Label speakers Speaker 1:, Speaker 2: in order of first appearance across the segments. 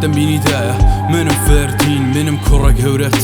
Speaker 1: دەمبینی دایە منم فەردین منم کوڕە گەورەت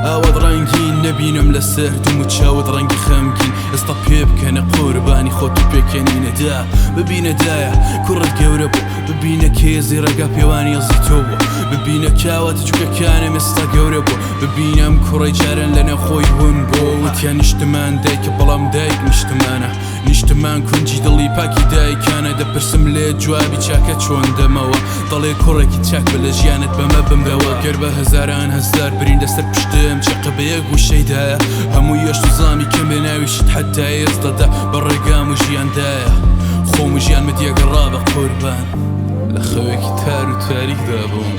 Speaker 1: ئاوات ڕەنگین نەبینم لەسەر دوم و چاوت ڕەنگی خەمگین ئێستا پێ بکەنە قوربانی خۆت و پێکەنینە دا ببینە دایە کوڕت گەورە بوو ببینە کێزی ڕێگا پێوانی ئەزی تۆ بوو ببینە کاواتە چوکەکانم ئێستا گەورە بوو ببینە ئەم کوڕەی جاران لەناو خۆی ون بوو وتیان نیشتمان دایکە بەڵام دایک نیشتمانە نیشتمان کونجی دڵی پاکی دایکانە دەپرسم لێت جوابی چاکە چۆن دەمەوە دەڵێ کوڕێکی چاک بە لە ژیانت بەمە بمرەوە گەر بە هەزاران هەزار برین لەسەر پشتم چەقە بە یەک وشەیدایە هەموو یەشت و زامی کەم بێ ناویشت حەتا ئێستەدا بە ڕێگام و ژیاندایە خۆم و ژیانمت یەکڕا بە قوربان. لە خەوێکی تار و تاریکدا بووم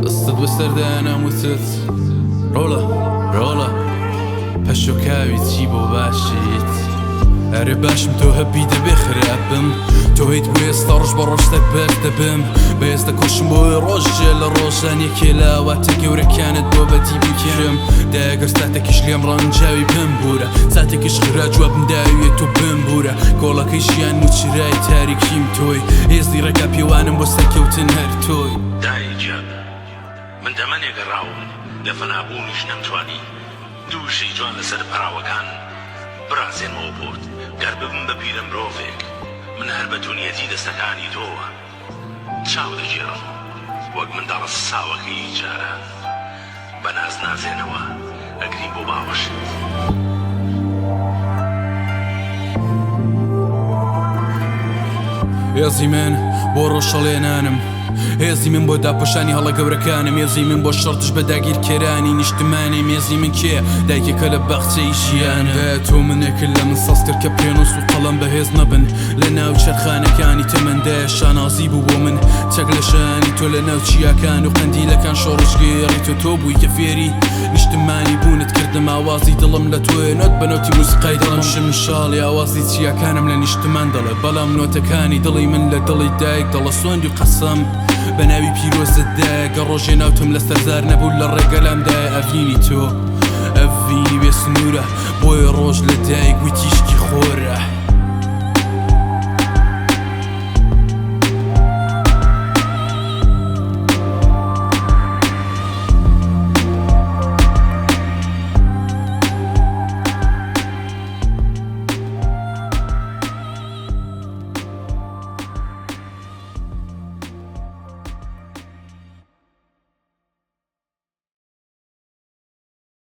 Speaker 1: دەستت بەسەر دایانام وتت ڕۆڵە ڕۆڵە پەشۆکاوی چی بۆ باشیت ئەرێ باشم تۆ هەبی دەبێ خراپم تۆ هیت بۆ ئێستا ڕۆژ بە ڕۆژ سەربەرز دەبم بە ئێستا کۆشم بۆ ڕۆژێ لە ڕۆژان یەکێ لە واتە گەورەکانت بۆ بەدی بکەم دایەگەر ساتێکیش لێم ڕەنجاوی بمبورە ساتێکیش خرا جوابم داویە تۆ بمبورە کۆڵەکەی ژیان و چرای تاریکیم تۆی هێزی ڕێگا پێوانم بۆ سەرکەوتن هەر تۆی.
Speaker 2: دایە گیان من تەمەنێ گەڕاوم لە فەنابوونیش نەمتوانی دوو وشەی جوان لەسەر پەڕاوەکان بڕازێنمەوە بۆت گەر ببم بە پیرە مرۆڤێک من هەر بە تونیەتی دەستەکانی تۆوە چاو دەگێڕم وەک منداڵە ساوەکەی جاران بە ناز نازێنەوە ئەگریم بۆ باوەشت.
Speaker 1: هێزی من بۆ ڕۆشەڵێنانم هێزی من بۆ داپۆشانی هەڵە گەورەکانم هێزی من بۆ شەڕ دژ بە داگیرکەرانی نیشتمانی مێزی من کێ دایکێکە لە باخچەی ژیانە تۆ منێکت لە من ساز کرد کە پێنووس و قەڵەم بەهێز نەبن لە ناو چەرخانەکانی تەمەندایە شانازی بوو بۆ من چەک لە شانی تۆ لە ناو چیاکان و قەندیلەکان شۆڕشگێڕی تۆ تۆ بووی کە فێری نیشتمانی بوونت کردم ئاوازی دڵم لە تۆیە نۆت بە نۆتی موسیقای دڵم شمشاڵی ئاوازی چیاکانم لە نیشتمان دەڵێ بەڵام نۆتەکانی دڵی من لە دڵی دایک دەڵە سۆندی و قەسەم بە ناوی پیرۆزت دایە گەر ڕۆژێ ناوتم لەسەر زار نەبوو لە ڕێگەلامدایە ئەڤینی تۆ ئەڤینی بێ سنوورە بۆیە ڕۆژ لە دایک بووی تیشکی خۆرە.